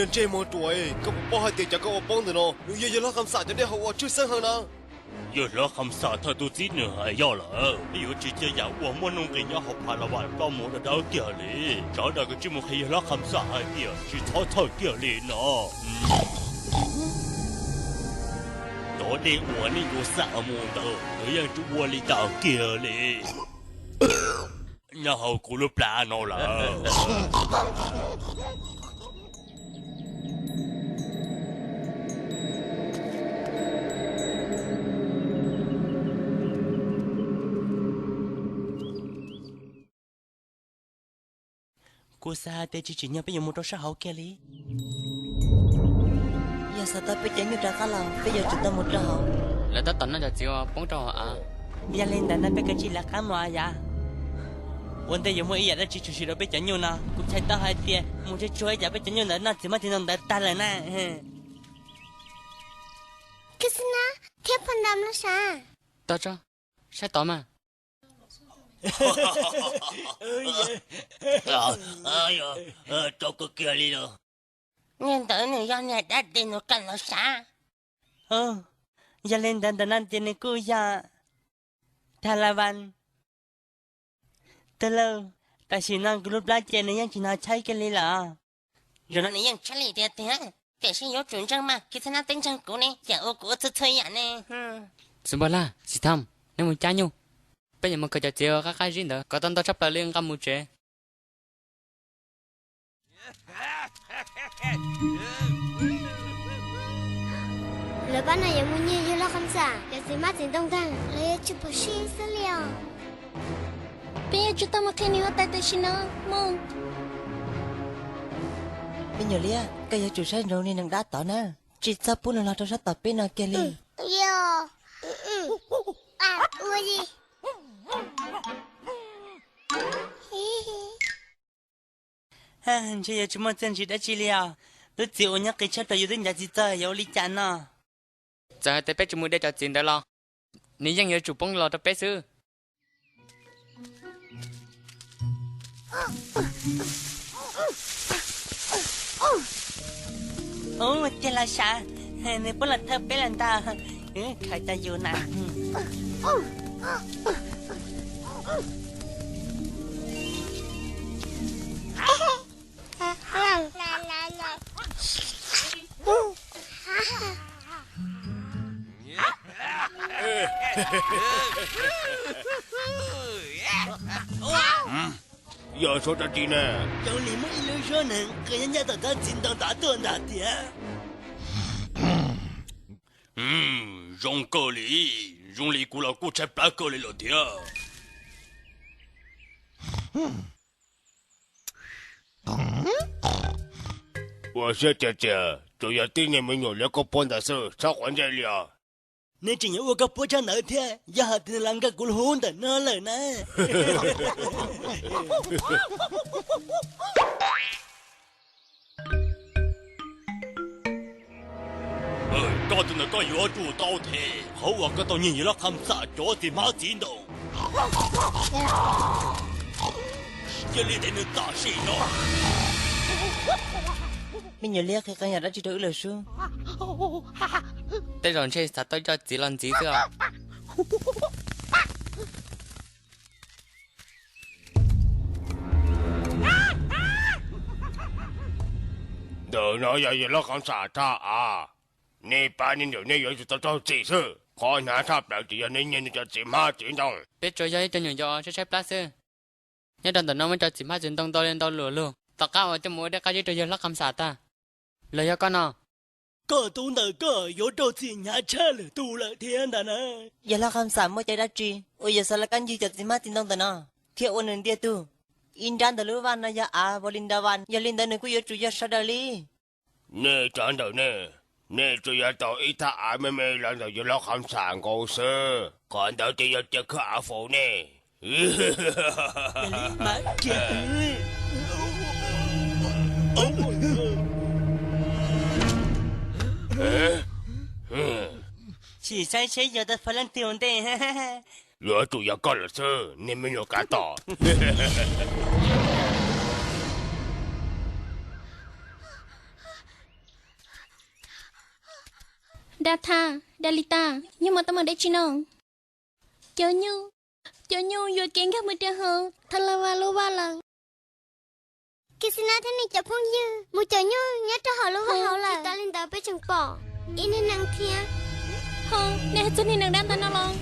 Ntsej muag ruam, koj puas paub hais tias cov koj ua poob ntawm no nws yog yawg hlob Kham Xam cov dej haus uas tshwj xeeb heev na? Yawg hlob Kham Xam thawj tug txiv nws hais yog lawm, peb yuav tsis cia yam uas muaj nuj nqis nyob hauv Phas Las Vas ploj mus rau dawb kiag li. Sawv daws kav tsij mus qhia yawg hlob Kham Xam hais tias tsis txhob txhawj kiag li no. Cov dej uas nej yuav xam mus ntawd nws yeej tsis ua li cas kiag li. Nyob hauv kuv lub plab no lawm. Kuv xav hais tias tsis tsim nyog peb yuav mus rau sab hauv kiag li. Yog xav tau peb cov nyuj rov qab los peb yuav tsum tau mus rau hauv. Lawv tab tom noj cov txiv uas poob rau hauv av. Yog li ntawd no peb kav tsij lawv qab mus yav. Ua ntej yuav muaj ib yam dab tsi tshwm sim rau peb cov nyuj no, kuv txhais tau hais tias mus tsuag tsuag ib yam peb cov nyuj ntawd noj txiv hmab txiv ntoo ntawd tag lawm na. Khab Xab Nab thiab Phoj Ntam no sav. Tos tso, saib tod mas. Tsaus kawg kiag li los. Niag ntawd nws yog niag dab tsi nws kam los sav? Yog li ntawd ntawm no ces nws kuj yog Tha La Vas. Tag lawm, tam sim no kuv lub plab ces nws yeej tsis hnov tshaib kiag li lawm. Zaum no nws yeej tshaib li tiag tiag, tiam sis yuav tsum ntseeg mas, Khab Xab Nab twb ntseeg kuv ne, cas ua kuv ua txhua txhua yam ne. Xub Npaj Laj, Xis Tham, nej mus cab nyuj, peb yuav mus khaws cov txiv uas qab qab zib ntawd kom tau ntau tshaj plaws li nqa mus tsev. Lawv pab no yuav mus nyiag yawg hlob Kham Xam cov txiv hmab txiv ntoo ntag, lawv yuav tsis pom sib xwb li os. Peb yuav tsum tau mus qhia niam huab tais tam sim no mus. Me nyuam liab, koj yuav tsum saib ntsoov niag neeg dab tod na, tsis txhob pub nws los rau sab tom peb no kiag li. Ntshe yuav tsis muaj txiaj ntsig dab tsi li os. Lub txiv uas nyob qis tshaj plaws yus twb ncav tsis txog, yuav ua li cas no? Txawm hais tias peb tsis mus de cov txiv ntawd los, nws yeej yuav tsum poob los rau peb xwb. Ub, tiag los sav, nws poob los thawj peb lawm ntag. Khaws tau yus na. Yog suab dab tsi ne? Zoo li muaj ib lub suab neeg qw ncaj tom tsob txiv ntoo tod tuaj ntag tiag. Zoo kawg li, zoo li kuv los kuj tshaib plab kawg li lawm thiab. Ua siab tiag tiag, tsuas yog tib niag me nyuam liab koj puag ntawd xwb, txhob quav ntsej li os. Nws tseem yuav ua koj puab tshaj ntawd thiab, yog hais tias nws los nkag kuv lub hub ntawm no lawm na. Koj tus ntawm koj yuav tsum tau them qhov uas koj tau nyiag yawg hlob Kham Xam cov txiv hmab txiv ntoo. Cia li them nws tam sim no. Me nyuam liab qhia qee yam dab tsi rau wb lawm sub? Tej zaum ntshe xav tau cov txiv los ntxiv xwb os. Ntawm no yog yawg hlob Kham Xam thaj av. Nej pab nej ntawm nej yuav tsum tau raug txim xwb. Qhov hnyav tshaj plaws ces yog nej nyiag nws cov txiv hmab txiv ntoo. Peb tsuas yog ib co nyuam yaus tshaib tshaib plab xwb. Nyob rau ntawm no muaj cov txiv hmab txiv ntoo ntau li ntau luam lug, tom qab uas coj mus ua dej qab zib rau yawg hlob Kham Xam tag. Los yog koj no, koj tus ntawm koj yuav raug txim hnyav tshaj lwm tus lawm thiab ntag na. Yawg hlob Kham Xam muaj cai dab tsi uas yuav xav los kab ncig cov txiv hmab txiv ntoo ntawm no thiab ua nws ntiag tug? Ib nrab ntawm lub vaj no yog av Vos Lis Nras Vas, yog li ntawd nws kuj yuav tsum yog sawv daws li. Nej cov ntawm nej, nej tsuas yuav tau ib thaj av me me los ntawm yawg hlob Kham Xam nkaus xwb, qhov ntawd ces yog cia khawb av faus nej. Tsis saib seb yog tau faus leej twg ua ntej. Yuav tsum yog koj lawm xwb, niag me nyuam kav tom. Dav Tha, Dav Lis Tas, yog mas tau mus deb tsis no? Cov nyuj, cov nyuj yuam kev nkag mus rau hauv thav las vas lub vaj lawm. Kixinas thiab nws cov phooj ywg mus cov nyuj nyob rau hauv lub vaj hauv lawm. Tsis tas li ntawd peb tseem pom ib niag nees thiab. Ho, nej hais txog niag nees dab ntawd no los?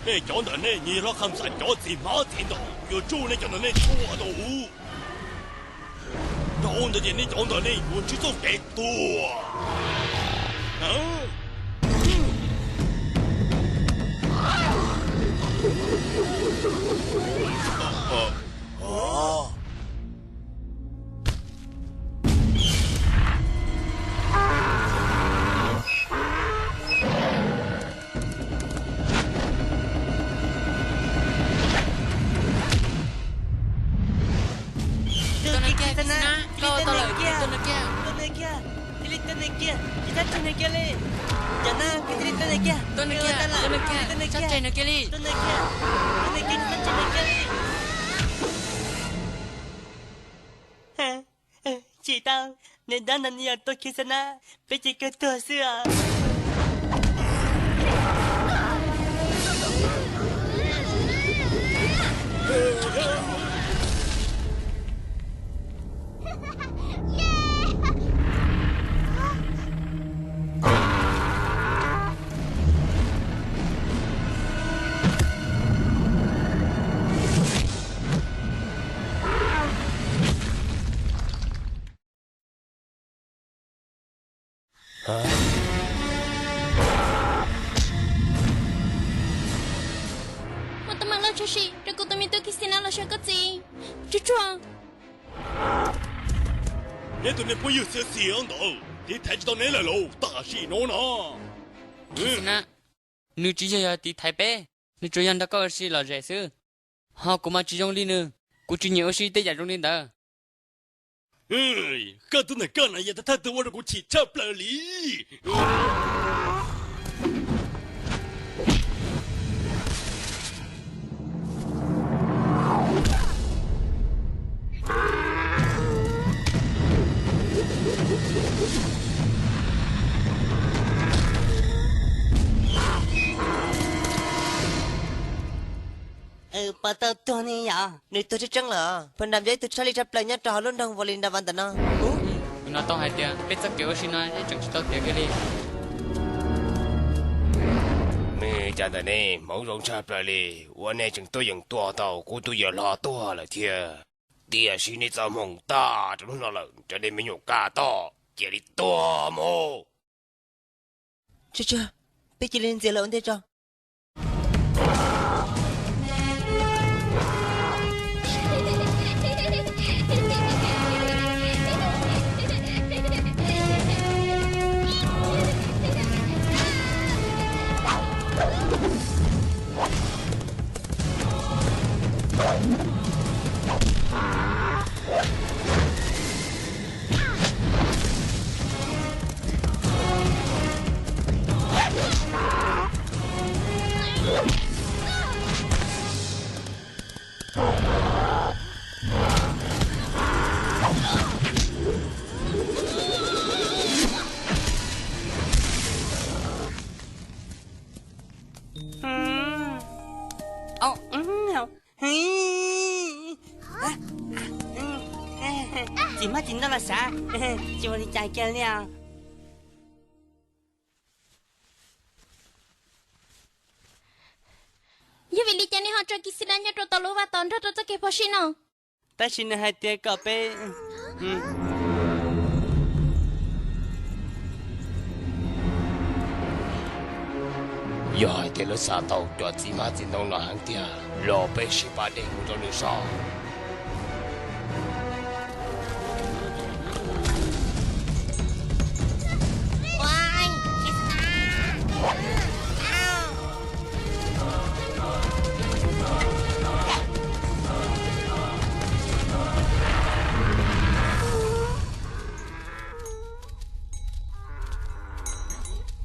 Nej cov ntawm nej nyiag hlob Kham Xas cov txiv hmab txiv ntoo, yuav tsuj nej cov ntawm nej tshua tau. Rau ntawd ces nej cov ntawm nej yuav ntsib txoj kev tuag. Tus niag kiag, tus niag kiag, tus niag kiag, cia li tua nws kiag, tsis txhob tseg nws kiag li. Cov no, cia li tua nws kiag, tua nws kiag, tua nws kiag, tsis txhob tseg nws kiag li. Tua nws kiag, tua nws kiag, tsis txhob tseg nws kiag li. Tsis tau, niag dab no nws yog tua Kixinas, peb ces kawg tuag xwb os. Ua tau mas loj tshaj sim rau kuv tus me tub Kixinas los saib koj txiv. Tsuag tsuag. Neb tus niag phooj ywg xiav xiav ntawd tiv thaiv tsis tau neb lawm lauj, tam sim no na. Kixinas, nws tsis yog yog tiv thaiv peb, nws tsuas yog nrog koj ua si lom zem xwb. Ho kuv mas tsis zoo li nws, kuv tsis nyiam ua si tej yam zoo li ntawd. Koj tus ntawm koj no yog thawj tug ua rau kuv chim tshaj plaws li. Pov tau tuag ne yom, nws tuag tseeb tseeb lawm. Pha Nram yog ib tug tshaj lij tshaj plaws nyob rau hauv lub nroog Valinravas ntawm no. Kuv no tau hais tias peb txoj kev ua si no yeej tseem tsis tau tiav kiag li. Nej cov ntawm nej hmoov zoo tshaj plaws li, ua nej tseem tuaj yeem tua tau kuv tus yawg hlob tuag lawm thiab. Tiam sis nej txoj hmoo tag rau hnub no lawm, cov nej me nyuam kaj toj, cia li tuag mus. Tsuag tsuag, peb cia li ntxias lawv ua ntej tso. Txiv hmab txiv ntoo los sav, tsis ua li cas kiag li os. Yog vim li cas nws ho tso Kixinas nyob rau tom lub vaj tos nrog rau txoj kev phom sij no? Tab sis nws hais tias kom peb, yog hais tias lawv xav tau cov txiv hmab txiv ntoo no heev tiag los peb sib pab de mus rau nws so.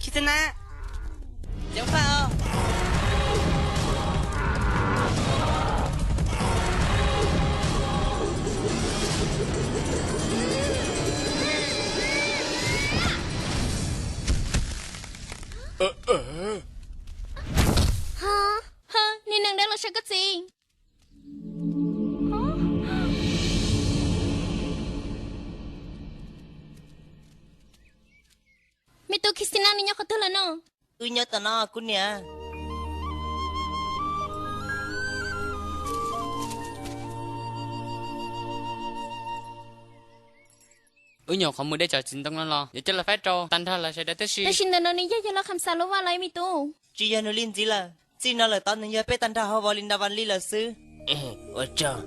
Kixinas, ceev faj os. Niag neeg dawb los saib koj txiv. Me tub Christina, nws nyob qhov twg lawm no? Wb nyob tom no kuv niam. Wb nyuam qhuav mus de cov txiv ntoo no los yuav coj los faib rau tag nrho lawv sawv daws tib si. Tam sim ntawm no nws yog yawg laus Kham Xas Lub Vaj lawm me tub. Tsis yog nws li ntxiv lawm, txij no lawm tod nws yog peb tag nrho hauv Vos Lis Ntas Vas Lis lawm xwb. Ua tsaug,